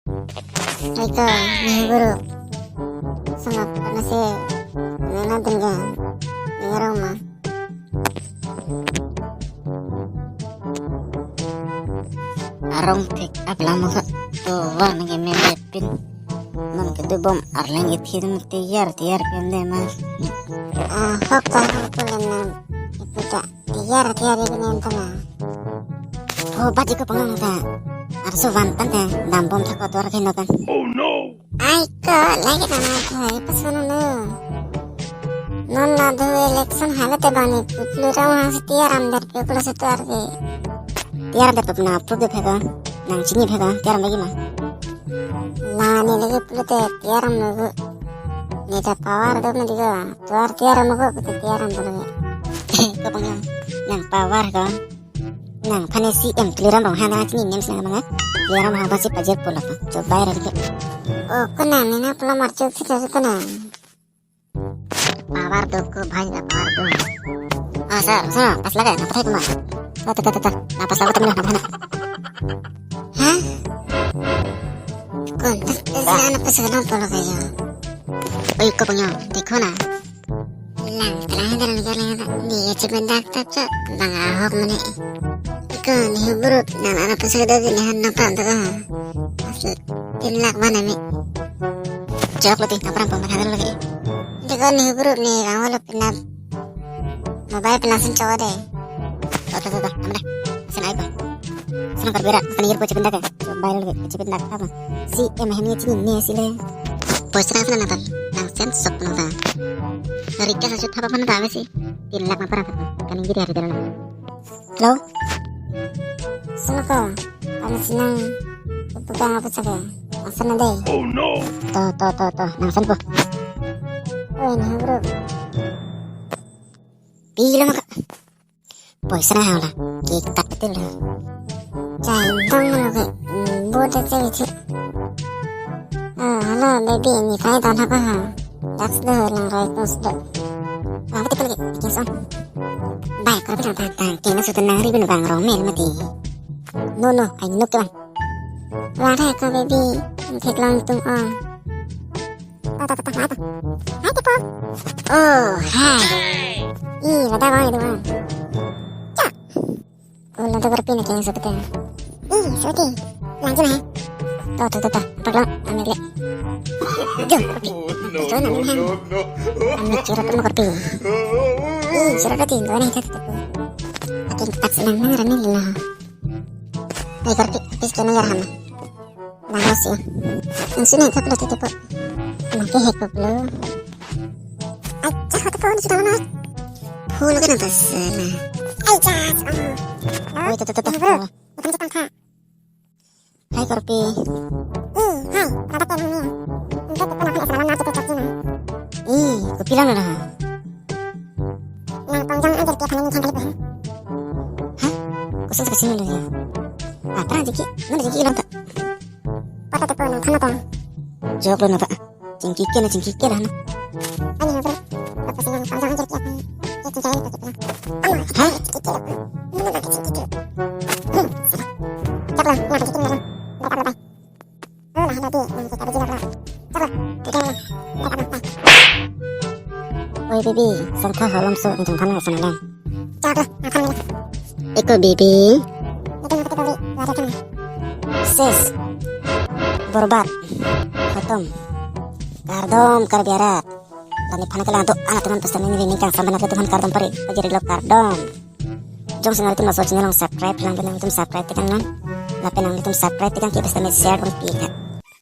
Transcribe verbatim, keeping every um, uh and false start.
Eko, nehu guru. Sangap, nasi, nena denggan. Ngerong ma. Arong pick up lamo ka. To, wa nangke mepin. Nangke dubom arleng ithi dum tiyar, tiyar kende ma. Ah, hok ta hok pulen nang. Iputa. Tiyar, tiyar, tiyar, tiyar, tiyar. Oh, baji ko pengang ta. Arso van tante, dambom thak kotor kendo kan. Oh no! Ai ko, lagi tama ko, ipas kono no. Non nadu election hale te bani, putlu ram hang si tiyar amdar pe kulo si tuar ke. Tiyar amdar pe puna approve de phega. Nang chini phega, tiyar am lagi ma. La ne lagi pulote tiyar am nogo. Neta power do na diga. Tuar tiyar am nogo, pute tiyar am nogo. Ko pengang, nang power ko. Nang phane C M Tuliram Ronghang nang chini nem sinang manga. Tuliram Ronghang pasi pajir pulo pa. Coba ya dikit. Oh, kena nina pulo marchuk sih, sih kena. Power do ko bhai, na power do. Ah, sir, sir, pas lagi, na pathai kuma. Ta, ta, ta, ta, ta. Na pas lagi temen, na, na, na. Hah? Kontak, eh, na pas lagi, na pulo kayo. Oi, ko pengang, dekho na. Lang, lang, lang, lang, lang, lang. Ni ya chiben dak tap cha, bang ahok mane. Eko, nehu guru, nang ana pasal do, nehan nang pam to ha. Asli, tin lakh mana mi. Chok lo ti, nang pram pam mana lagi. Eko, nehu guru, ne rang wala pinap. Mobile pinap sin chok de. Ota, ota, ota, amre. Sin ai pa. Sin karbera, kani ir po chiben dak. Viral ke, kachipin dak apa? Si, em, hem ye chini ne si le. Poisa nang sana nang tan, nang sen sok nang tan. Rika sa sut hapa mana ta si. Tin lakh ma para kani giri hari dalam. Hello? Sino ko? Kami sinang pegang apa saja? Nang sana deh. Oh no. To, to, to, to. Nang sen po. Oi, nehu guru. Pilo maka. Poisa na hawla, cake cut betul lah. Chai dong lo ke, hmm, boat aja itu. Ah, hello baby, nepei don hapa ha? Dax do lang roi kos do. Apa tipe lagi? Bikin song. Baik, kalau bilang tang tang, kena sudah nang ribin bang rong mel mati. No, no, I know ke bang. Wala ko baby, ang thek long tung ong. Ta, ta, ta, ta, ta. Hai, tepo. Oh, hai. Ih, lada bang itu bang. Cak. Oh, lada berpin ke yang seperti. Ih, seperti. Lanjut, hai. To, to, to, to. Perlu ambil le. Jom, kopi. Jom, ambil, hai. Ambil curhat sama kopi. Ih, curhat kopi. Gua nih, cak, cak. Akin tak senang nang rani lila. Hai, kopi. Pis kena ya, Rahma. Nang si. Nang si ne kap lo tete po. Nang ke hek po lo. Ai, cak, hote po ni sudah mana? Phone ke nang tas na. Ai, cak, oh. Oi, tete, tete. Bro, bukan cetang kha. Hai, kopi. Ih, hai, rada pen ni. Nang ke pun apa selama nanti cocok ni. Ih, kopi lang na. Nang ponjong aja dia paling cantik. Hah? Koson sa kasih lo ya. Apa jiki? Mana jiki ilang ta? Pata tepo nang thana ta. Jok lo na ta. Chingki ke na, chingki ke na. Ani na bro. Apa sih nang ponjong aja dia paling. Ya, cinta ini pasti pernah. Ama. Hah? Chingki ke. Mana nak chingki ke? Hmm. Jok lo, nang chingki ke na. Bye, bye, bye. Oh, lah, lah, di, nang kita biji lah. Coba, kita, kita, kita. Oi, baby, sangkha holom so, injung than na sana lang. Coba, makan ni. Eko, baby. Itu yang kita beli, dua ratus. Ses. Borbat. Khatam. Kardom, Karbi arat. Tani phana kelang tu, anak teman pesan ini, ini kan sampai nanti teman kardom pari, pajari lo kardom. Jongsi nanglitum laso channel along subscribe lang, nanglitum subscribe tekan non. Lapen nanglitum subscribe tekan ke basta me share ong pi kha.